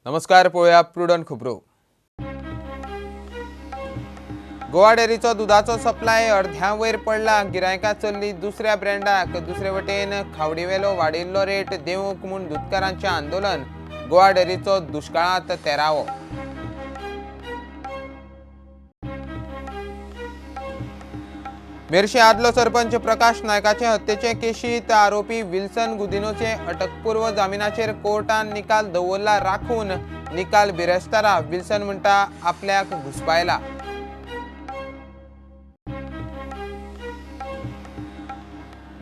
नमस्कार, पळोवया प्रुडंट खबरो. गोवा डेअरीचो दुदाचो सप्लाय अर्ध्या वयर पडला. गिरायकां चल्ली दुसऱ्या ब्रँडाक. दुसरे वटेन खावडीवेलो वाडिल्लो रेट देंवूंक म्हूण दुदकारांचें आंदोलन. गोवा डेअरीचो दुश्काळांत तेरावो. मेरशे आदलो सरपंच प्रकाश नायकाचे हत्येचे केशीत आरोपी विल्सन गुदिनोचे अटकपूर्व जामिनाचेर कोर्टान निकाल दवरला राखून. निकाल बिरेस्तारा. विल्सन म्हणटा आपल्याक घुसपायला.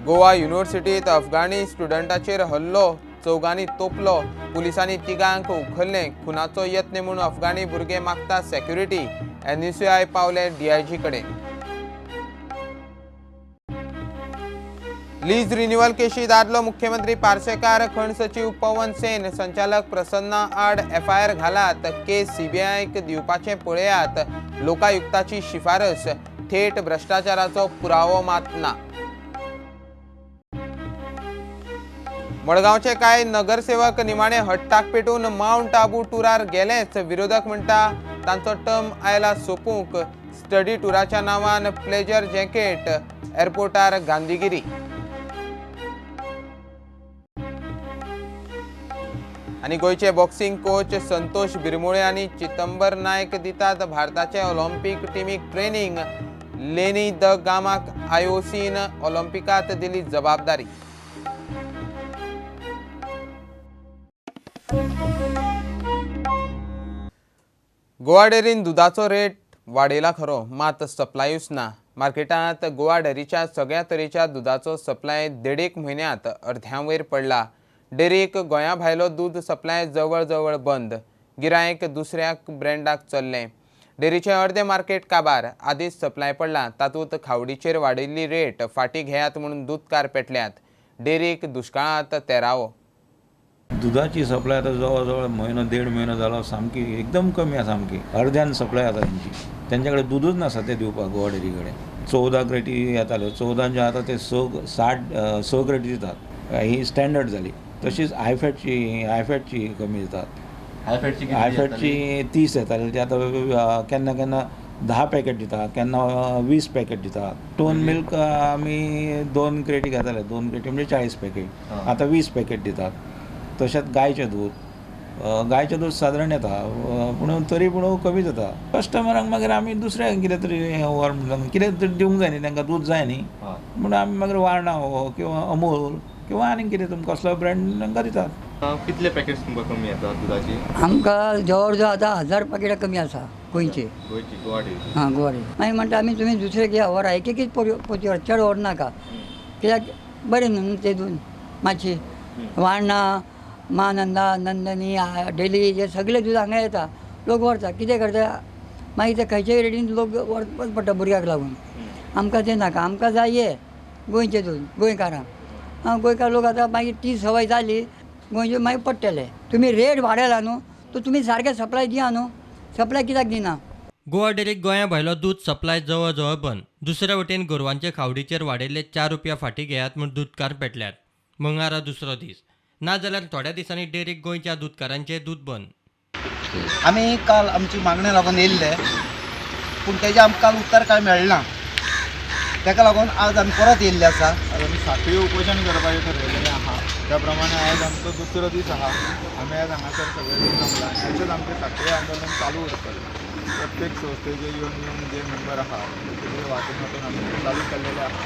गोवा युनिव्हर्सिटीत अफगाणी स्टुडंटाचेर हल्लो. चौगांनी तोपलो. पुलिसांनी तिगांक उखल्लें. खुनाचो यत्न म्हूण अफगाणी भुरगे मागता सेक्युरिटी. एनयूसीआय पावले डीआयजी कडेन. लीज रिन्युअल केशीत आदलो मुख्यमंत्री पार्सेकार, खण सचिव पवन सेन, संचालक प्रसन्ना आड एफआयआर घालात. केस सीबीआयक दिवपाचें पळयात. लोकायुक्ताची शिफारस. थेट भ्रश्टाचाराचो पुरावो मात ना. मडगांवचे कांय नगरसेवक निमाणे हट्टाक पेटून मावंट आबू टुरार गेलेच. विरोधक म्हणटा तांचो टर्म आयला सोपूंक. स्टडी टुराच्या नांवान प्लेजर जॅकेट. एअरपोर्टार गांधीगिरी. आनी गोंयचे बॉक्सिंग कोच संतोष बिरमुळे आनी चिदंबर नायक दितात भारताचे ऑलिम्पिक टिमीक ट्रेनिंग. लेनी the गामाक आयओसीन ऑलिम्पिकात दिली जबाबदारी. गोवा डेअरीन दुदाचो रेट वाडयला खरो, मात सप्लायूच ना. मार्केटांत गोवा डेअरीच्या सगळ्या तरेच्या दुदाचो सप्लाय देडेक म्हयन्यांत अर्ध्या वयर पडला. डेअरीक गोंया भायलो दूद सप्लाय जवळ जवळ बंद. गिरायक दुसऱ्या ब्रँडाक चल्लें. डेअरीचें अर्दें मार्केट काबार. आदींच सप्लाय पडला, तातूंत खावडीचेर वाडिल्ली रेट फाटीं घेयात म्हणून दुदकार पेटल्यात. डेअरीक दुश्काळांत तेरावो. दुदाची सप्लाय आतां जवळ जवळ म्हयनो देड म्हयनो जालो सामकी एकदम कमी आसा. सामकी अर्द्यान सप्लाय जाता तेंची. तेंच्या कडेन दुदूच नासता ते दिवपाक. गोवा डेअरी कडेन 14 क्रेटी येताल्यो, 14च्यो आतां ते 6 क्रेटी दितात. ही स्टँडर्ड जाली. तशीच आयफॅटची कमी दितात. आयफॅटची 30 येताली, ती आतां केन्ना केन्ना 10 पॅकेट दितात, केन्ना 20 पॅकेट दितात. टोन मिल्क आमी 2 क्रेटी घेताले, 2 क्रेटी म्हणजे 40 पॅकेट, आतां 20 पॅकेट दितात. तशेंच गायचें दूद, गायचें दूद सादारण येता, पूण तरी पूण कमी जाता. कस्टमरांक मागीर आमी दुसऱ्या कितें तरी व्हर कितें तरी दिवंक जाय न्ही, तांकां दूद जाय न्ही, म्हणून आमी मागीर वारणा हो किंवा अमूल किंवा आनीक कितें तुमकां कसलो ब्रँड तांकां दितात. कितले पॅकेट्स तुमकां कमी येता दुदाची? आमकां जवळ जवळ आतां 1000 पॅकेटां कमी आसा गोंयची. गोंयची गोवा डेअरी. हां, गोवा डेअरी. मागीर म्हणटा आमी तुमी दुसरे घेया, व्हरा एक एकच पोती व्हरा, चड व्हर नाका, कित्याक बरें न्हू ते दूद मातशी. वारणा, महानंदा, नंदनी, डेली हे सगळे दूद हांगा येता, लोक व्हरता. कितें करता मागीर ते खंयच्याय रेटीन लोक व्हरपाक पडटा भुरग्याक लागून. आमकां तें नाका, आमकां जाय हें गोंयचें दूद, गोंयकारांक. आं, गोंयकार लोक आतां मागीर ती सवय जाली गोंयचे, मागीर पडटले. तुमी रेट वाडयला न्हू, तर तुमी सारकें सप्लाय दिया न्हू, सप्लाय कित्याक दिना? गोवा डेअरीक गोंया भायलो दूद सप्लाय जवळ जवळ बंद. दुसऱ्या वटेन गोरवांचे खावडीचेर वाडयल्ले 4 रुपया फाटीं घेयात म्हूण दुदकार पेटल्यात. मंगळारा दुसरो दीस. ना जाल्यार थोड्या दिसांनी डेअरीक गोंयच्या दुदकारांचें दूद बंद. आमी काल आमची मागणी लागून येयल्ले, पूण तेजें आमकां काल उत्तर कांय मेळना. ताका लागून आज आमी परत येयल्ले आसा. आज आमी सातूय उपोशण करपाचें ठरयलेलें आहा, त्या प्रमाणे आयज आमचो दुसरो दीस आहा. आमी आयज हांगासर सगळे दीस जमला आनी अशेंच आमचें सातूय आंदोलन चालू उरतलें. प्रत्येक संस्थेचे येवन येवन जे मेंबर आहा ते सगळे वांटून वांटून आमी चालू केल्लेले आहा.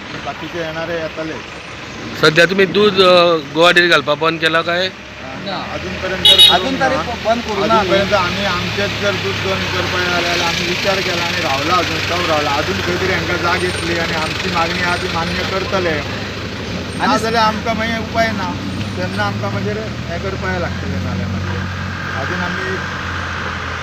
आनी बाकीचे येणारे येतले. सध्या तुमी दूद गोवा डेअरी घालपा बंद केला काय? अजून पर्यंत अजून तरी बंद करूं ना. अजूनपर्यंत आमी आमचेच जर दूद बंद करपाक जाल्यार आमी विचार केला आनी रावला, अजून स्टॉप रावला. अजून खंय तरी हांकां जाग येतली आनी आमची मागणी आहा ती मान्य करतले. ना जाल्यार आमकां मागीर उपाय ना, तेन्ना आमकां मागीर हें करपाक लागतलें. नाल्यार मागीर अजून आमी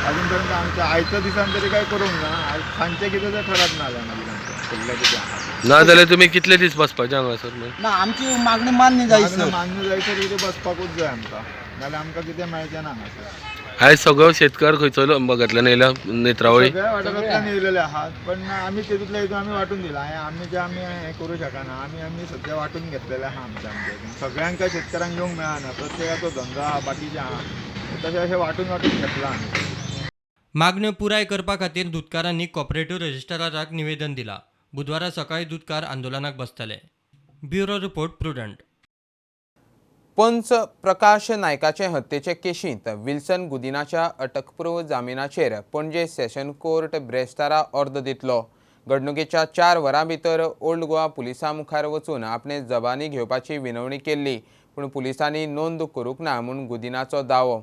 अजून पर्यंत आमच्या आयच्या दिसान तरी काय करूंक ना. आयज सांजचें कितें तें ठरत ना जाल्यार मागीर आमचें फुडलें कितें आहा. ना जाल्यार तुमी कितले दीस बसपाचे हांगासर? ना, आमची मागणी मान्य जाय सर. मान्य जायसर कितें बसपाकूच जाय आमकां, नाल्यार आमकां कितें मेळचें ना हांगासर. आयज सगळो शेतकार खंयचो भागांतल्यान येयला? नेत्रावळी सगळ्या वाठारांतल्यान येयलेले आहात, पण आमी तेतूंतल्या हितून आमी वांटून दिला. आमी जे आमी हें करूं शकना, आमी आमी सद्या वांटून घेतलेले आहा आमच्या आमच्या हितून. सगळ्यांक काय शेतकारांक येवंक मेळना, प्रत्येकाचो धंदो आहा, बाकीचे आहा. तशें अशें वांटून वांटून घेतलां आमी. मागण्यो पुराय करपा खातीर दुदकारांनी कॉपरेटिव्ह रजिस्ट्राराक निवेदन दिलां. बुधवारा सकाळीं दुदकार आंदोलनाक बसतले. Bureau report, Prudent. पंच प्रकाश नायकाचे हत्येचे केशींत विल्सन गुदिनाच्या अटकपूर्व जामिनाचेर पणजे सेशन कोर्ट ब्रेस्तारा अर्द दितलो. घडणुकेच्या 4 वरां भितर ओल्ड गोवा पुलिसां मुखार वचून आपणे जबानी घेवपाची विनवणी केल्ली, पूण पुलिसांनी नोंद करूंक ना म्हूण गुदिनाचो दावो.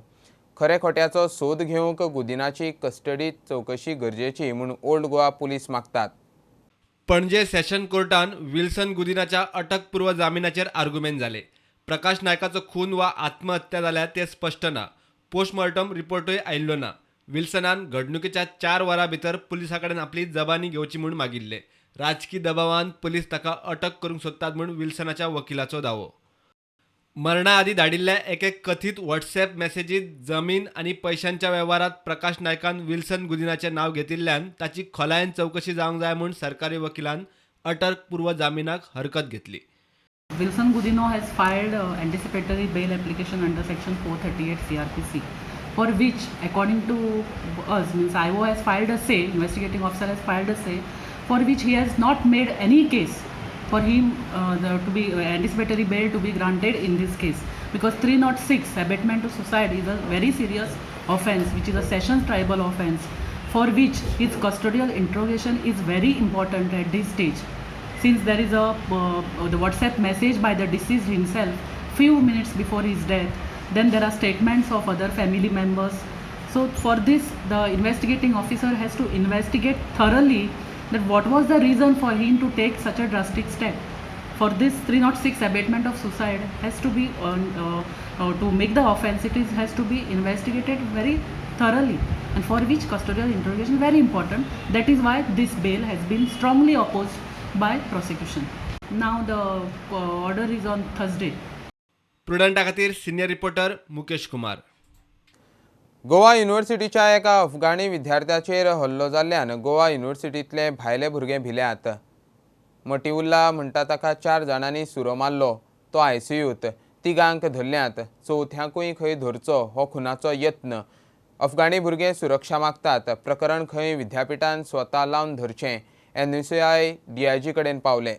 खरे खोट्याचो सोद घेवंक गुदिनाची कस्टडीत चवकशी गरजेची म्हूण ओल्ड गोवा पुलीस मागतात. पणजे सेशन कोर्टान विल्सन गुदिनाच्या अटकपूर्व जामिनाचेर आर्गुमेंट जाले. प्रकाश नायकाचो खून वा आत्महत्या जाल्या तें स्पश्ट ना. पोस्टमॉर्टम रिपोर्टूय आयिल्लो ना. विल्सनान घडणुकेच्या 4 वरां भितर पुलिसां कडेन आपली जबानी घेवची म्हूण मागिल्लें. राजकी दबावान पुलीस ताका अटक करूंक सोदतात म्हूण विल्सनाच्या वकिलाचो दावो. मरणा आदीं धाडिल्ल्या एके कथीत व्हॉट्सएप मॅसेजींत जमीन आनी पयशांच्या वेव्हारांत प्रकाश नायकान विल्सन गुदिनाचें नांव घेतिल्ल्यान ताची खोलायेन चवकशी जावंक जाय म्हूण सरकारी वकिलान अटकपूर्व जामिनाक हरकत घेतली. Wilson Gudino has filed anticipatory bail application under section 438 CRPC, for which, according to us, means IO has filed a say, investigating officer has filed a say, for which he has not made any case for him to be anticipatory bail to be granted in this case, because 306 abetment to suicide is a very serious offence, which is a sessions tribal offence, for which his custodial interrogation is very important at this stage. Since there is a the WhatsApp message by the deceased himself few minutes before his death, then there are statements of other family members. So for this, the investigating officer has to investigate thoroughly that what was the reason for him to take such a drastic step. For this, 306 abatement of suicide has to be to make the offence, it is has to be investigated very thoroughly, and for which custodial interrogation very important. That is why this bail has been strongly opposed by prosecution. Now the order is on Thursday. प्रुडंटा खातीर senior reporter Mukesh Kumar. Goa युनिव्हर्सिटीच्या एका अफगाणी विद्यार्थ्याचेर हल्लो जाल्ल्यान गोवा युनिव्हर्सिटींतले भायले भुरगे भिल्यात. मटिउल्ला म्हणटा ताका 4 जाणांनी सुरो मारलो, तो आयसीयूत. तिगांक धरल्यात, चवथ्यांकूय खंय धरचो हो खुनाचो यत्न. अफगाणी भुरगे सुरक्षा मागतात. प्रकरण खंय विद्यापिठान स्वता लावन धरचें. एनएसयूआय डीआयजी कडेन पावले.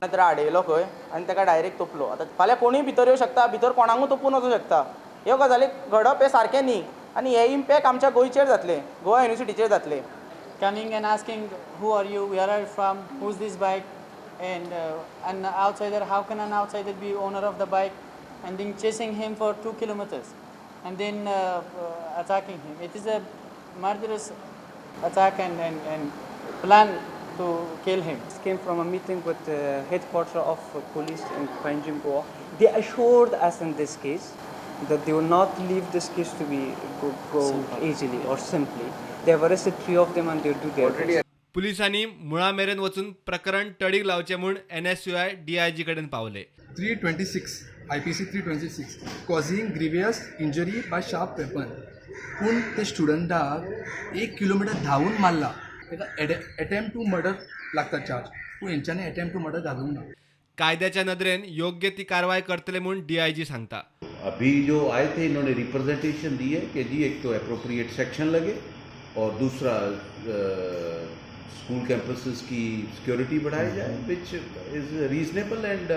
तर आडयलो खंय आनी ताका डायरेक्ट तोपलो. आतां फाल्यां कोणूय भितर येवं शकता, भितर कोणाकूय तोपून वचूं शकता. ह्यो गजाली घडप हें सारकें न्ही आनी हे इम्पॅक्ट आमच्या गोंयचेर जातले, गोवा युनिवर्सिटीचेर जातले. Coming and asking who are you, where are you from, who's this bike, and an outsider, how can an outsider be owner of the bike, and then chasing him for 2 kilometers and then attacking him. It is a murderous attack and plan to kill him. It came from a meeting with the headquarters of police in Panjim, Goa. They assured us in this case that they will not leave this case to be go easily or simply. They have arrested 3 of them and they will do their best. पुलिसांनी मुळा मेरेन वचून प्रकरण तडीक लावचें म्हूण NSUI DIG कडेन पावले. 326 IPC 326 causing grievous injury by sharp weapon. पूण ते स्टुडंटाक 1 किलोमिटर धांवून मारला, ताका एटेम्प्ट टू मर्डर लागता चार्ज, पूण हेंच्यांनी एटेम्प्ट टू मर्डर घालूंक ना. कायद्याच्या नदरेन योग्य ती कारवाय करतले म्हूण डीआयजी सांगता. अभी जो आए थे इन्होंने रिप्रेजेंटेशन दी है कि जी एक तो अप्रोप्रिएट सेक्शन लगे और दूसरा स्कूल कैंपसेस की सिक्योरिटी बढ़ाई जाए, which is reasonable and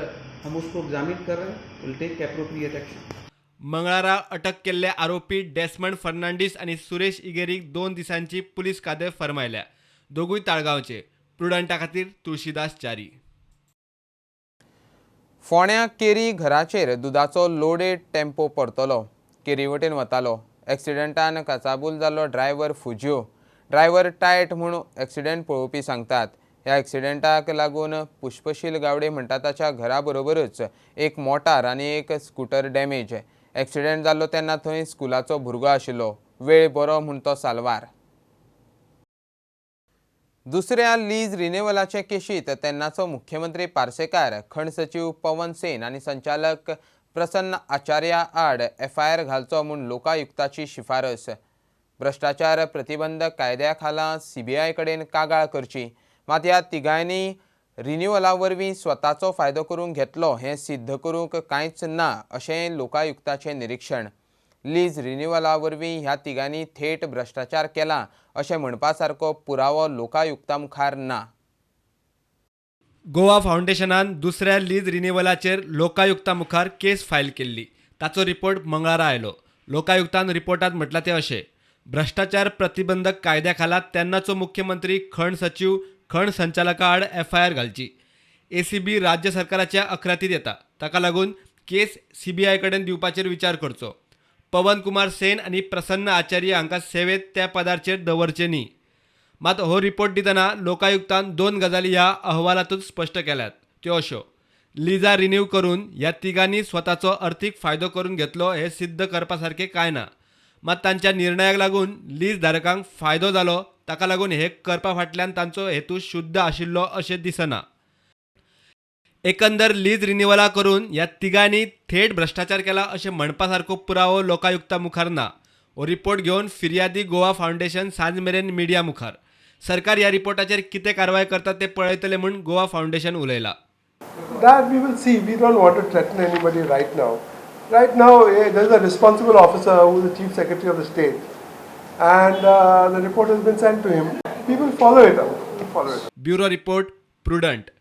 हम उसको एग्जामिन कर रहे हैं, will take appropriate action. मंगळारा अटक केल्ले आरोपी डेस्मंड फर्नांडीस आनी सुरेश इगेरीक 2 दिसांची पुलीस कादय फर्मायल्या. दोगूय ताळगांवचे. प्रुडंटा खातीर तुळशीदास च्यारी. फोंड्या केरी घराचेर दुदाचो लोडेड टेम्पो परतलो. केरी वटेन वतालो. एक्सिडेंटान काचाबूल जाल्लो ड्रायव्हर फुज्यो. ड्रायव्हर टायट म्हूण एक्सिडेंट पळोवपी सांगतात. ह्या एक्सिडेंटाक लागून पुष्पशील गावडे म्हणटा ताच्या घरा बरोबरच एक मोटार आनी एक स्कूटर डॅमेज. एक्सिडेंट जाल्लो तेन्ना थंय स्कुलाचो भुरगो आशिल्लो. वेळ बरो म्हूण तो साल्वार. दुसऱ्या लीज रिन्युअलाचे केशीत तेन्नाचो मुख्यमंत्री पार्सेकार, खण सचीव पवन सेन आनी संचालक प्रसन्न आचार्या आड एफआयआर घालचो म्हूण लोकायुक्ताची शिफारस. भ्रश्टाचार प्रतिबंधक कायद्या खाला सीबीआय कडेन कागाळ करची. मात ह्या तिगांनी रिन्युअला वरवीं स्वताचो फायदो करूंक घेतलो हें सिद्ध करूंक कांयच ना अशें लोकायुक्ताचें निरीक्षण. लीज रिन्युअला वरवीं ह्या तिगांनी थेट भ्रश्टाचार केला अशें म्हणपा सारको पुरावो लोकायुक्ता मुखार ना. गोवा फावंडेशनान दुसऱ्या लीज रिन्युअलाचेर लोकायुक्ता मुखार केस फायल केल्ली. ताचो रिपोर्ट मंगळारा आयलो. लोकायुक्तान रिपोर्टात म्हटलां तें अशें: भ्रश्टाचार प्रतिबंधक कायद्या खाला तेन्नाचो मुख्यमंत्री, खण सचीव, खण संचालका आड एफआयआर घालची. एसीबी राज्य सरकाराच्या अखत्यारीत येता, ताका लागून केस सीबीआय कडेन दिवपाचेर विचार करचो. पवन कुमार सेन आनी प्रसन्न आचार्य हांकां सेवेत त्या पदाचेर दवरचे न्ही. मात हो रिपोर्ट दितना लोकायुक्तान दोन गजाली ह्या अहवालातूच स्पश्ट केल्यात, त्यो अश्यो: लिजा रिन्यू करून ह्या तिगांनी स्वताचो अर्थीक फायदो करून घेतलो हें सिद्ध करपा सारकें कांय ना. मात तांच्या निर्णयाक लागून लीज धारकांक फायदो जालो, ताका लागून हे करपा फाटल्यान तांचो हेतू शुद्ध आशिल्लो अशें दिसना. एकंदर लीज रिन्युअला करून ह्या तिगांनी थेट भ्रश्टाचार केला अशें म्हणपा सारको पुरावो लोकायुक्ता मुखार ना. हो रिपोर्ट घेवन फिर्यादी गोवा फावंडेशन सांज मेरेन मिडिया मुखार. सरकार ह्या रिपोर्टाचेर कितें कारवाय करता तें पळयतले म्हूण गोवा फावंडेशन उलयला. That we will see. We don't want to threaten anybody right now. Right now, there is a responsible officer who is the Chief Secretary of the state, and the report has been sent to him. We will follow it up. We will follow it up. Bureau report, Prudent.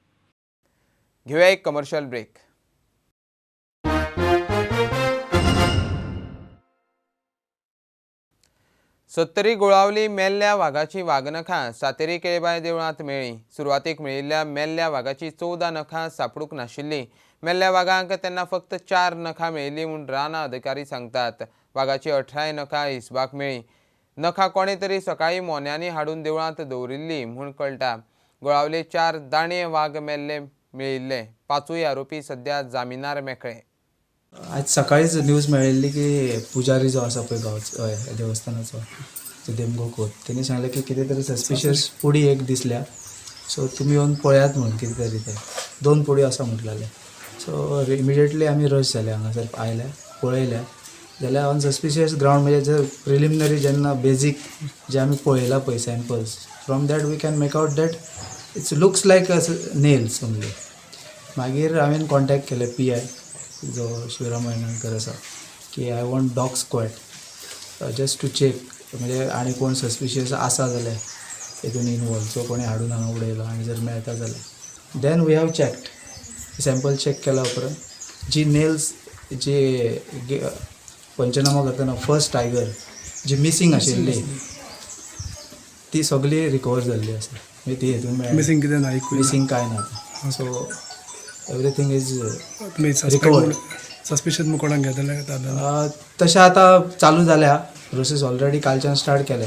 घेऊया एक commercial break. Sattari Golavali मेल्ल्या वागाची वागनखां सातेरी केळबाय देवळांत मेळ्ळी. सुरवातीक मेळिल्ल्या मेल्ल्या वागाची 14 नखां सापडूंक नाशिल्ली. मेल्ल्या वागांक तेन्ना फक्त 4 नखां मेळिल्ली म्हूण रानां अधिकारी सांगतात. वागाची 18 नखां हिसबाक मेळ्ळी. नखां कोणे तरी सकाळीं मोन्यांनी हाडून देवळांत दवरिल्ली म्हूण कळटा. गोळावले 4 दाणे वाग मेल्ले मेळिल्ले. 5 आरोपी सध्या जामिनार मेकळे. आज सकाळीच न्यूज मेळिल्ली की पुजारी जो आसा पळय गांवचो देवस्थानाचो देमगो खोत, तेणी सांगलें की कितें तरी सस्पिशियस पुडी एक दिसल्या, सो तुमी येवन पळयात म्हणून कितें तरी तें 2 पुडी आसा म्हटलेलें. सो इमिडिएटली आमी रश जाले हांगासर, आयले पळयले जाल्यार ऑन सस्पिशियस ग्रावंड म्हणजे जर प्रिलिमिनरी जेन्ना बेजीक जे आमी पळयला पळय samples, from that we can make out that it's looks like a nails only. मागीर हांवें कॉन्टेक्ट केलें पी I जो शिवराम वेंगणकर आसा की I want dog squad just to check म्हणजे आनी कोण सस्पिशियस आसा जाल्यार हितून इनवॉल्व, सो कोणी हाडून हांगा उडयलो आनी जर मेळटा जाल्यार. Then we have checked sample check केल्या उपरांत जी नेल्स जी पंचनामा करतना फर्स्ट टायगर जी मिसींग आशिल्ली ती सगळी रिकवर जाल्ली आसा. म्हणजे ती हितून मेळ्ळी. मिसींग कितें ना, मिसींग कांय ना. So everything is recovered. Suspicious कोणाक घेतले तशें आतां चालू जाल्या प्रोसेस, ऑलरेडी कालच्यान स्टार्ट केले.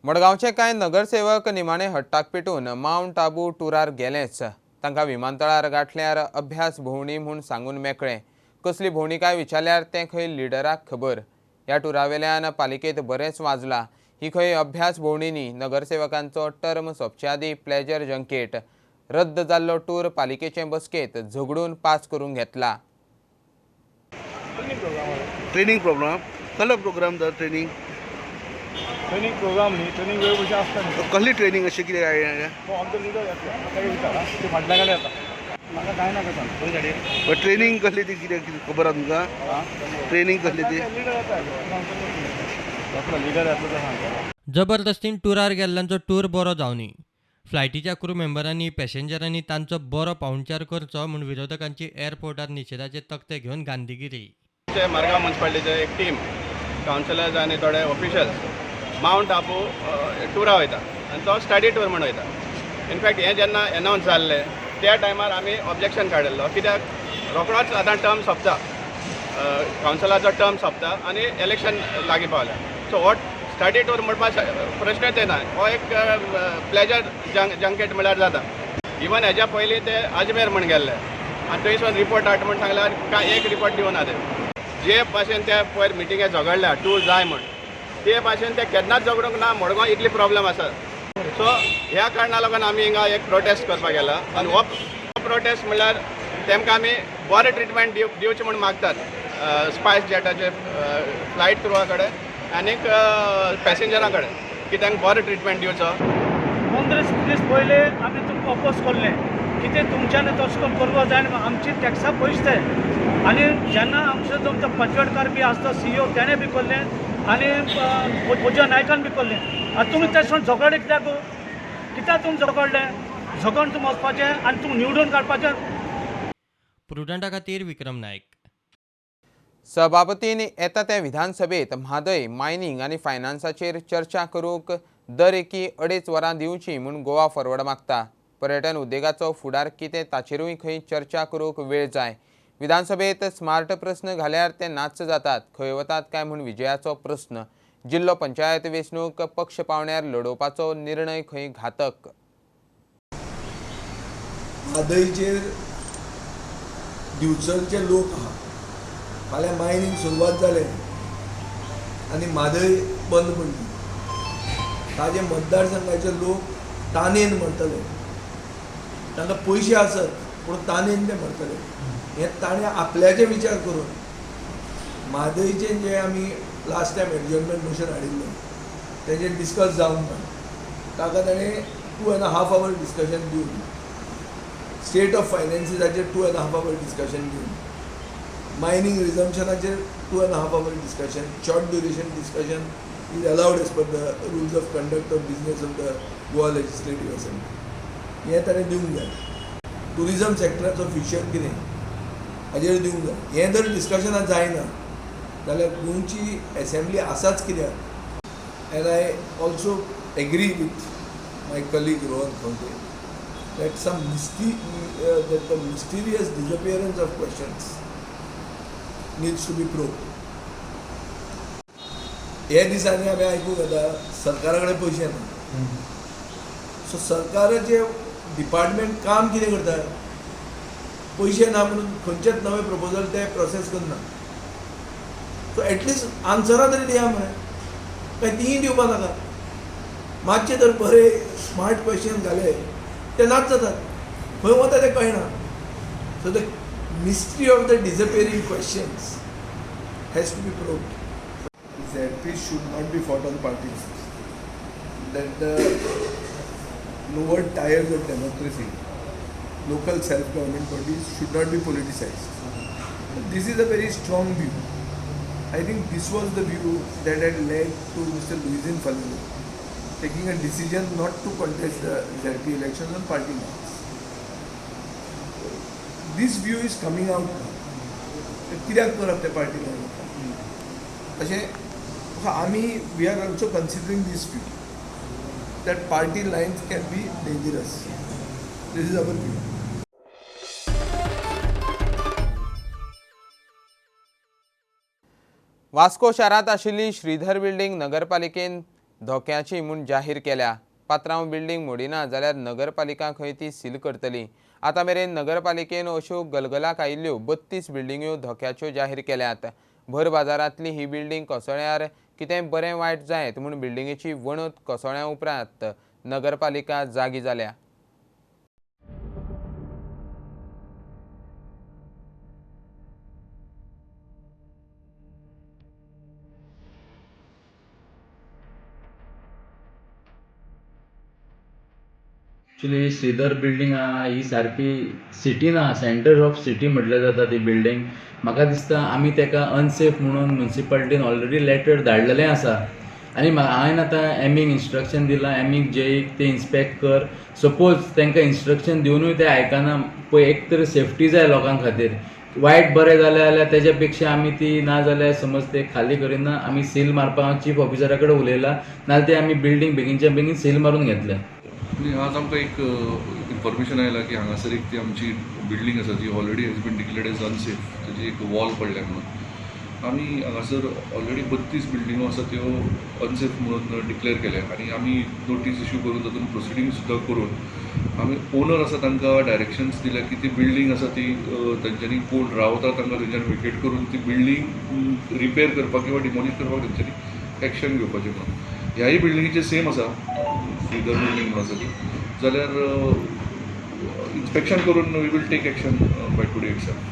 मडगांवचे कांय नगरसेवक निमाणे हट्टाक पेटून मावंट आबू टुरार गेलेच. तांकां विमानतळार गांठल्यार अभ्यास भोंवणी म्हूण सांगून मेकळे. कसली भोंवणी काय विचारल्यार तें खंय लिडराक खबर. ह्या टुरावेल्यान पालिकेंत बरेंच वाजलां. ही खंय अभ्यास भोंवणी न्ही. नगरसेवकांचो टर्म सोंपचे आदीं प्लेजर जंकेट रद्द जाल्लो टूर पालिकेचे बसकेंत झगडून पास करून घेतला. ट्रेनिंग प्रोग्राम कसलो प्रोग्राम तर ट्रेनिंग ट्रेनिंग प्रोग्राम न्ही, ट्रेनिंग वेळ कशी आसता न्ही. कसली ट्रेनिंग अशें कितें? आमचो लिडर येतलो ताका विचार ते फाटल्या कडेन येता. म्हाका कांय नाका सांग. ट्रेनिंग कसली ती कितें खबर आसा तुमकां? ट्रेनिंग कसली ती? लिडर येता लिडर येतलो तो सांगता. जबरदस्तीन टुरार गेल्ल्यांचो टूर बरो जावनी. फ्लायटीच्या क्रू मेंबरांनी पॅसेंजरांनी तांचो बरो पाहुणचार करचो म्हूण विरोधकांची एअरपोर्टार निशेधाचे तकटे घेवन गांधीगिरी. मडगांव म्युनिसिपालिटीचे एक टीम कावन्सिलर्स आनी थोडे ऑफिशियल्स मावंट आबू टुरा वयता आनी तो स्टडी टूर म्हूण वयता. इनफॅक्ट हें जेन्ना एनावन्स जाल्लें त्या टायमार आमी ऑब्जेक्शन काडिल्लो, कित्याक रोखडोच आतां टर्म सोंपता, कावन्सिलाचो टर्म सोंपता आनी इलेक्शन लागीं पावल्या. सो हो स्टडी टूर म्हणपा प्रश्नच येना, हो एक प्लेजर जंकेट म्हळ्यार जाता. इवन हेज्या पयलीं ते अजमेर म्हण गेल्ले आनी थंयसून रिपोर्ट हाड म्हण सांगल्यार कांय एक रिपोर्ट दिवना ते. जे भाशेन ते पयर मिटिंगे झगडल्या टूर जाय म्हण, ते भाशेन ते केन्नाच झगडूंक ना. मडगांव इतली प्रॉब्लम आसा. सो ह्या कारणा लागून आमी हिंगा एक प्रोटेस्ट करपाक गेला आनी हो प्रोटेस्ट म्हणल्यार तेमकां आमी बरें ट्रिटमेंट दिवचें म्हूण मागतात स्पायस जेटाचे फ्लायट क्रुवा कडेन आनीक पॅसेंजरां कडेन की तांकां बरो ट्रिटमेंट दिवचो. 15 दीस पयले आमी तुमकां अपोज केल्लें, कितें तुमच्यान तशें करून करपाक जाय आनी आमची टॅक्सा पयशे ते आनी जेन्ना आमचो जो पचवडकार बी आसता सीईओ तेणें बी करलें आनी पूजा नायकान बी करलें. आतां तुमी तें सोड झगडले कित्याक कित्याक तुमी झगडले झगडून तुमी वचपाचें आनी तुमी निवडून काडपाचें. प्रुडंटा खातीर विक्रम नायक. सभापतीन येता त्या विधानसभेत म्हादय मायनिंग आनी फायनान्साचेर चर्चा करूंक दर एकी 2.5 वरां दिवची म्हूण गोवा फॉरवर्ड मागता. पर्यटन उद्देगाचो फुडार कितें ताचेरूय खंय चर्चा करूंक वेळ जाय. विधानसभेत स्मार्ट प्रस्न घाल्यार ते नाच्च जातात, खंय वतात काय म्हूण विजयाचो प्रस्न. जिल्लो पंचायत वेंचणूक पक्ष पावण्यार लडोवपाचो निर्णय खंय घातक. म्हादयचेर दिवचलचे लोक आहा, फाल्यां मायनींग सुरवात जालें आनी म्हादय बंद पडली, ताजे मतदारसंघाचे लोक तानेन मरतले. तांकां पयशे आसत पूण तानेन ते मरतले. हें ताणें आपल्याचे विचार करून म्हादयचें जें आमी लास्ट टायम एडजर्नमेंट मोशन हाडिल्लें तेजेर डिस्कस जावंक ना, ताका ताणें 2.5 our discussion दिवन स्टेट ऑफ फायनान्सीसाचेर 2.5 our discussion दिवन mining रिजम्पशनाचेर 2.5 hour discussion, short duration discussion is allowed as per the rules of conduct of business of the Goa legislative assembly. हें ताणें दिवंक जाय. ट्युरिजम सेक्टराचो फ्युचर कितें हाजेर दिवंक जाय. हें जर डिस्कशनां जायना जाल्यार गोंयची एसेंब्ली आसाच कित्याक. And I also agree with my colleague Rohan Khaunte that some that the mysterious disappearance of questions needs to be probed. हे दिसांनी आमी आयकूंक येता सरकारा कडेन पयशे ना. सो सरकाराचे डिपार्टमेंट काम कितें करता, पयशे ना म्हणून खंयचेच नवे प्रपोजल ते प्रोसेस करना. सो एटलिस्ट आन्सरां तरी दिया मरे, काय तीय दिवपा नाका. मातशे तर बरे स्मार्ट क्वेश्चन घाले ते नाच जातात, खंय वता तें कळना. So the mystery of the disappearing questions has to be probed. ZP should not be fought on party lines. That the lower tiers of democracy, local self-government bodies should not be politicized. This is a very strong view. I think this was the view that had led to Mr. Luizinho Faleiro taking a decision not to contest the ZP elections on party lines. This view is coming out now. कित्याक करप ते party line? अशें आमी we are also considering this view that party lines can be dangerous. This is our view. Vasco शारांत आशिल्ली Shridhar building नगरपालिकेन धोक्याची म्हूण जाहीर केल्या. पात्रांव बिल्डिंग मोडिना जाल्यार नगरपालिका खंय ती सील करतली. आतां मेरेन नगरपालिकेन अश्यो गलगलाक आयिल्ल्यो 32 बिल्डिंग्यो धोक्याच्यो जाहीर केल्यात. भर बाजारांतली ही बिल्डिंग कोसळ्यार कितें बरें वायट जायत म्हूण बिल्डिंगेची वणत कोसळ्या उपरांत नगरपालिका जागी जाल्या. एक्चुली श्रीधर बिल्डींग आहा ही सारकी सिटीन आहा, सेंटर ऑफ सिटी म्हटल्यार जाता ती बिल्डींग. म्हाका दिसता आमी तेका अनसेफ म्हणून म्युनिसिपालिटीन ऑलरेडी लेटर धाडलेलें आसा आनी हांवें आतां एमीक इन्स्ट्रक्शन दिलां, एमीक जेईक ते इन्स्पेक्ट कर. सपोज तांकां इन्स्ट्रक्शन दिवनूय ते आयकना, पळय एक तर सेफ्टी जाय लोकां खातीर. वायट बरें जालें जाल्यार तेज्या पेक्षा आमी ती ना जाल्यार समज ते खाली करिना, आमी सील मारपाक चीफ ऑफिसरा कडेन उलयला, नाजाल्यार ते आमी बिल्डींग बेगीनच्या बेगीन सील मारून घेतले. आनी आज आमकां एक इन्फॉर्मेशन आयलां की हांगासर एक ती आमची बिल्डींग आसा जी already has been declared as unsafe, ताजी एक वॉल पडल्या म्हणून. आमी हांगासर ऑलरेडी 32 बिल्डिंगो आसा त्यो अनसेफ म्हणून डिक्लेअर केल्या आनी आमी नोटीस इश्यू करून तातूंत प्रोसिडींग सुद्दां करून आमी ओनर आसा तांकां डायरेक्शन्स दिल्या की ती बिल्डींग आसा ती तांच्यांनी कोण रावता तांकां तेंच्यांनी वेकेट करून ती बिल्डींग रिपेर करपाक किंवा डिमोलिश करपाक तेंच्यांनी एक्शन घेवपाचें म्हणून. ह्याय बिल्डिंगेचें सेम आसा, श्रीधर बिल्डींग म्हणून आसा ती, जाल्यार इन्स्पेक्शन करून we will take action by today itself.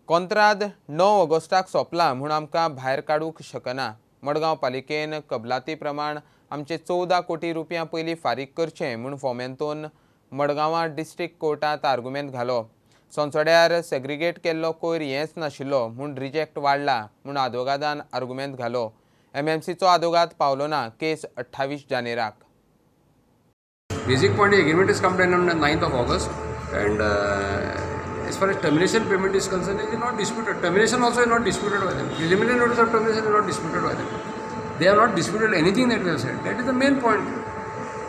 कोंत्राद 9 ऑगस्टाक सोंपला म्हूण आमकां भायर काडूंक शकना. मडगांव पालिकेन कबलाती प्रमाण आमचे 14 कोटी रुपया पयलीं फारीक करचे म्हूण फोमेंतोन मडगांवां डिस्ट्रिक्ट कोर्टांत आर्गुमेंत घालो. सोनसड्यार सेग्रिगेट केल्लो कोयर हेंच नाशिल्लो म्हूण रिजेक्ट वाडला म्हूण आदवोगादान आर्गुमेंत घालो. एमएमसीचो आदवोगाद पावलो ना. केस 28 जानेराक. Basic point, agreement is come to an end on 9th of August, and as far as termination payment is concerned, it is not disputed. Termination also is not disputed by them. Preliminary notice of termination is not disputed by them. They have not disputed anything that we have said. That is the main point.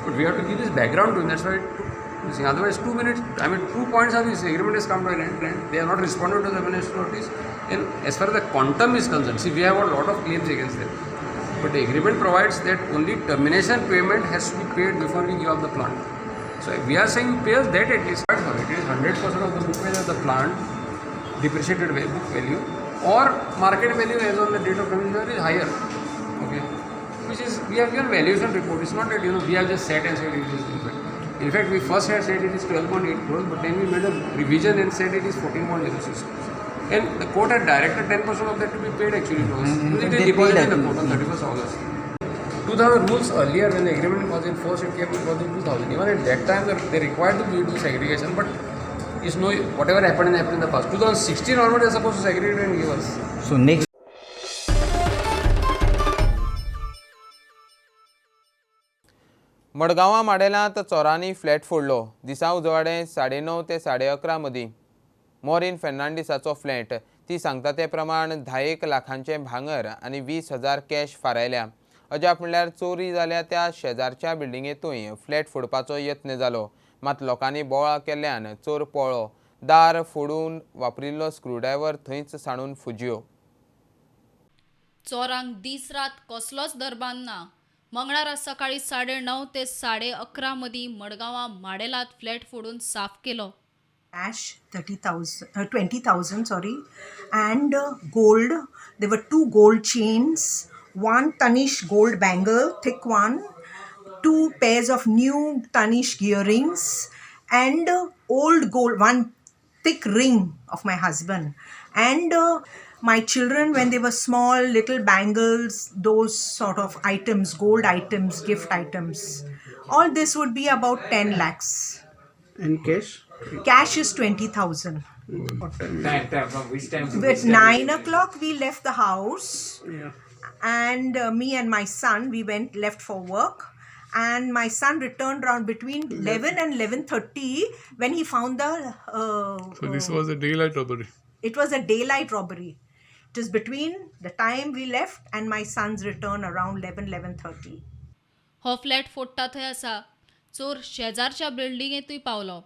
But we have to give this background to them. That's why it took this thing. Otherwise, 2 minutes, I mean, 2 points are this agreement has come to an end, and they have not responded to the termination notice. And as far as the quantum is concerned, see, we have a lot of claims against them. But the agreement provides that only termination payment has to be paid before we give up the plant. So we are saying pay us that at least. It is 100% of the book value of the plant, depreciated book value, or market value as on the date of termination is higher. Okay, which is, we have given valuation report. It's not that, you know, we have just sat and said it is different. In fact, we first had said it is 12.8 crores, but then we made a revision and said it is 14.06 crores. And the court had directed 10% of that to be paid actually to us. It is deposited in the court on 31st August. 2000 rules earlier, when the agreement was in force, it came was in 2000. Even at that time, they required to do segregation, but it's no, whatever happened in the past. 2016 onward, they are supposed to segregate and give us. So next. मडगांवां माडेलांत चोरांनी flat फोडलो. दिसा उजवाडे 9:30 ते 11:30 मदीं मॉरिन फेर्नांडीसाचो flat. ती सांगता ते प्रमाण 10 लाखांचें भांगर आनी 20,000 कॅश फारायल्या. अजाप म्हणल्यार चोरी जाल्या त्या शेजारच्या बिल्डिंगेंतूय फ्लॅट फोडपाचो यत्न जालो, मात लोकांनी बोवाळ केल्ल्यान चोर पळ्ळो. दार फोडून वापरिल्लो स्क्रूड्रायव्हर थंयच सांडून फुज्यो. चोरांक दीस रात कसलोच दरबान ना. मंगळारा सकाळी 9:30 ते 11:30 मदीं मडगांवां माडेलांत फ्लॅट फोडून साफ केलो. Cash 30,000, 20,000, sorry, and gold. There were 2 gold chains, 1 Tanishq gold bangle, thick one, 2 pairs of new Tanishq earrings, and old gold, 1 thick ring of my husband, and my children when they were small, little bangles, those sort of items, gold items, gift items. All this would be about 10 lakhs. And cash? Cash is 20,000. Time from which time to At which time? 9 o'clock we left the house. Yeah. And me and my son, we left for work, and my son returned round between 11 and 11:30 when he found the. So this was a daylight robbery. It was a daylight robbery. It is between the time we left and my son's return around 11, 11:30. हो flat फोडटा थंय आसा. चोर शेजारच्या बिल्डिंगेंतूय पावलो,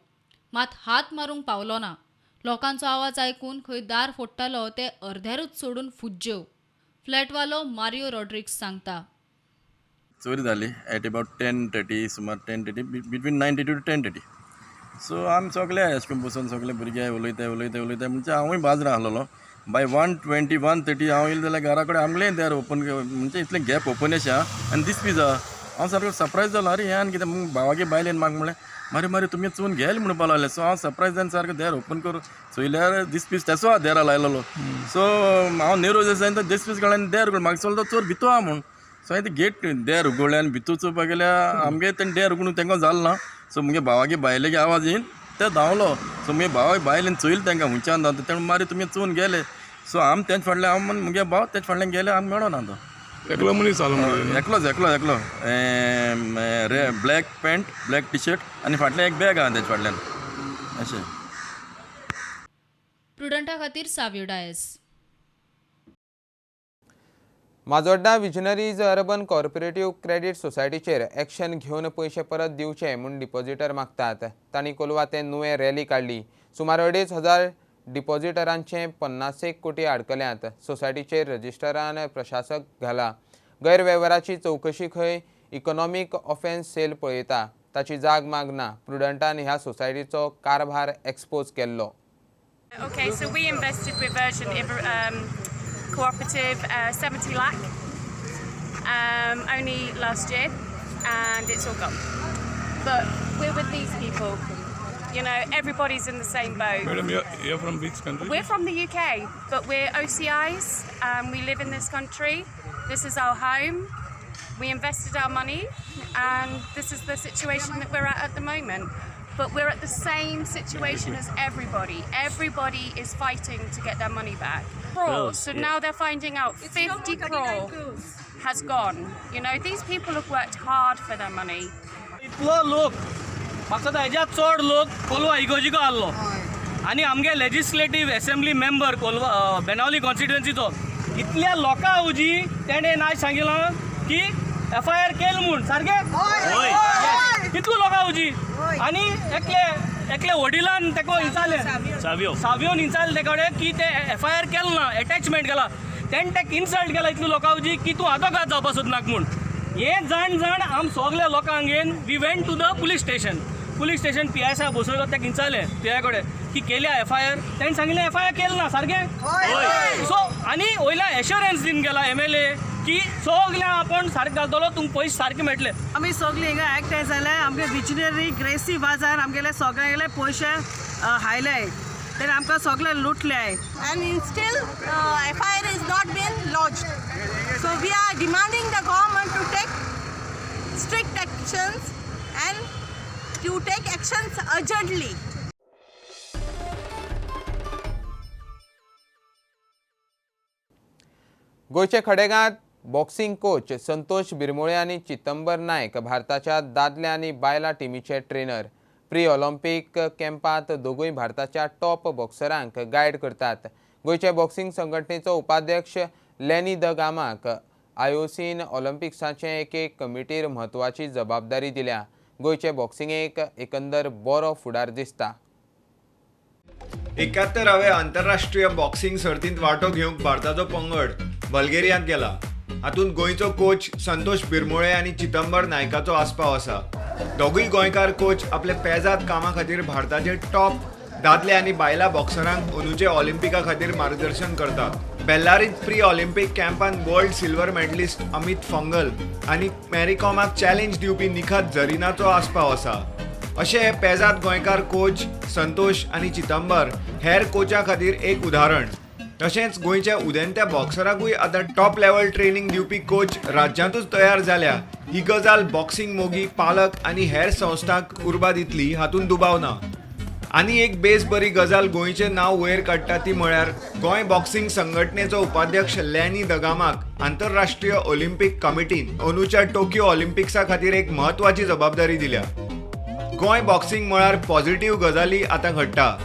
मात हात मारूंक पावलो ना. लोकांचो आवाज आयकून खंय दार फोडटालो ते अर्ध्यारूच सोडून फुज्ज्यो. फ्लॅटवालो मारियो रॉड्रिक्स सांगता, चोरी जाली एट अबाउट 10:30, सुमार 10:30, बिटवीन 9:30 टू 10:30. सो आमी सगळे अशें करून बसून सगळे भुरगे उलयता उलयता उलयता म्हणजे हांवूय बाजरां आसलेलो. बाय 1:20, 1:30 हांव येयलें जाल्यार घरा कडेन आमगेलें दार ओपन, म्हणजे इतलें गॅप ओपन अशें आहा आनी दिसपी जा. हांव सारको सरप्रायज जालो, अरे हें आनी कितें. भावागे बायलेन म्हाका म्हणलें, मारे मारे तुमी चोवन गेले म्हणपाक लागले. सो हांव सरप्रायज जावन सारको दार ओपन करून चोयल्यार दिसपीस तेसो आहा दारा लायलेलो. सो हांव नेरोज आसा आनी तो दिसपीस काडलो आनी दार उगडलो. म्हाका दिसलो तो चोर भितू आहा म्हूण. सो हांवें गेट दार उगडलें आनी भितू चोवपाक गेल्यार आमगे तेणें दार उगडून तांकां जालें ना. सो मुगे भावागे बायलेगे आवाज येयन ते धांवलो. सो मुगे भावागे बायलेन चोयलें तांकां हुंयच्यान धांवता तेणें, मारे तुमी चोवन गेले. सो आमी तेंचे फाटल्यान, हांव मुगे भाव तेंचे फाटल्यान गेले, आमी मेळोना तो. एकलो मनीस आलो? एकलोच एकलो एकलो, रे black pant, black tea shirt आनी फाटल्यान एक बॅग आहा तेच्या फाटल्यान अशें. प्रुडंटा खातीर Savio Dias. Majorda visionaries urban cooperative credit सोसायटीचेर action घेवन पयशे परत दिवचे म्हूण डिपॉझिटर मागतात. तांणी कोलवा ते नुवें रॅली काडली. सुमार 2,500 डिपॉझिटरांचे 50 कोटी आडकल्यात. सोसायटीचेर रजिस्टरान प्रशासक घाला. गैरवेव्हाराची चवकशी खंय इकॉनॉमीक ऑफेन्स सेल पळयता, ताची जाग मागना. प्रुडंटान ह्या सोसायटीचो कारभार एक्सपोज केल्लो. Okay, so we invested with Virgin Cooperative 70 lakh only last year, and it's all gone. But we're with these people. You know, everybody's in the same boat. Madam, you're from which country? We're from the UK, but we're OCIs. We live in this country. This is our home. We invested our money, and this is the situation that we're at the moment. But we're at the same situation as everybody. Everybody is fighting to get their money back. Crores. So now they're finding out 50 crore has gone. You know, these people have worked hard for their money. इतलो लोक म्हाका दिसता हेज्या चड लोक कोलवा इगोजिको आहलो आनी आमगे लेजिस्लेटीव एसेंब्ली मेंबर कोलवा बेनावली कॉन्स्टिट्युएन्सीचो इतल्या लोकां हुजी तेणें नाय सांगिलां की एफ I R केल म्हूण सारकें कितलो लोकां हुजी आनी एकले एकले वडिलान तेका विचारलें सावियो सावियोन विचारलें ते कडेन की ते एफ I R केल ना एटॅचमेंट केला तेणें तेका इन्सल्ट केला इतलो लोकां हुजी की तूं आदोगाद जावपा सोदनाक म्हूण. हे जाण जाण आम सगल्या लोकांक घेवन we went to the police station. Police station P I साहेब बसयलो तेका विचारलें पी I कडेन की केल्या एफ I R तेणें सांगिल्लें एफ I R केलें ना सारकें. सो आनी वयल्या एश्योरन्स दिवन गेला एम एल ए की सगळें आपूण सारकें घालतलो तुमकां पयशे सारके मेळटले. आमी सगळीं हिंगा एकठांय जाल्यार आमगे विजनरी ग्रेसी बाजार आमगेले सगळ्यांगेले पयशे हायले तेणे आमकां सगळे लुटले. And still FIR is not been lodged. So we are demanding the government to take strict actions and to take actions urgently. गोंयचे खडेगांत बॉक्सिंग कोच संतोष बिरमोळे आनी चितंबर नायक भारताच्या दादले आनी बायलां टिमीचे ट्रेनर. प्री ऑलिम्पिक कॅम्पांत दोगूय भारताच्या टॉप बॉक्सरांक गायड करतात. गोंयच्या बॉक्सिंग संघटनेचो उपाध्यक्ष लॅनी the गामाक आयओसीन ऑलिम्पिक्साचे एके कमिटीर म्हत्वाची जबाबदारी दिल्या. गोंयचे बॉक्सिंगेक एकंदर बरो फुडार दिसता. 71व्या आंतरराष्ट्रीय बॉक्सिंग सर्तींत वांटो घेवंक भारताचो पंगड बल्गेरियांत गेला. हातूंत गोंयचो कोच संतोष बिरमोळे आनी चितंबर नायकाचो आस्पाव आसा. दोगूय गोंयकार कोच आपले पेजाद कामा खातीर भारताचे टॉप दादले आनी बायलां बॉक्सरांक अंदूचे ऑलिम्पिका खातीर मार्गदर्शन करतात. बेल्लारींत प्री ऑलिम्पिक कॅम्पांत world silver medallist Amit Panghal आनी मॅरीकॉमाक चॅलेंज दिवपी निखात झरीनाचो आस्पाव आसा. अशे हे पेजाद गोंयकार कोच संतोष आनी चितंबर हेर कोचा खातीर एक उदाहरण. तशेंच गोंयच्या उदेंत्या बॉक्सराकूय आतां टॉप लेवल ट्रेनिंग दिवपी कोच राज्यांतूच तयार जाल्या ही गजाल बॉक्सिंग मोगी, पालक आनी हेर संस्थांक उर्बा दितली हातूंत दुबाव ना. आनी एक बेस बरी गजाल गोंयचें नांव वयर काडटा ती म्हळ्यार गोंय बॉक्सिंग संघटनेचो उपाध्यक्ष लॅनी दगामाक आंतरराष्ट्रीय ऑलिम्पिक कमिटीन अंदूच्या टोकियो ऑलिम्पिक्सा खातीर एक म्हत्वाची जबाबदारी दिल्या. गोंय बॉक्सिंग मळार पॉझिटिव्ह गजाली आतां घडटा.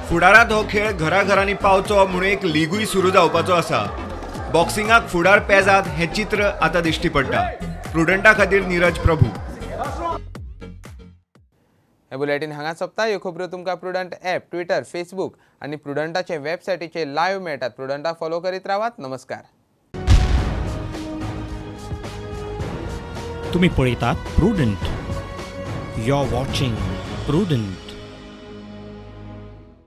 फुडारांत हो खेळ घराघरांनी पावचो म्हणून एक लिगूय सुरू जावपाचो आसा. बॉक्सिंगाक फुडार पेजाद हें चित्र आतां दिश्टी पडटा. प्रुडंटा खातीर नीरज प्रभू. हे बुलेटीन हांगा सोंपता. ह्यो खबरो तुमकां प्रुडंट ॲप, ट्विटर, फेसबूक आनी प्रुडंटाचे वेबसायटीचेर लायव्ह मेळटात. प्रुडंटा फॉलो करीत रावात. नमस्कार. तुमी पळयतात Prudent. You are watching Prudent.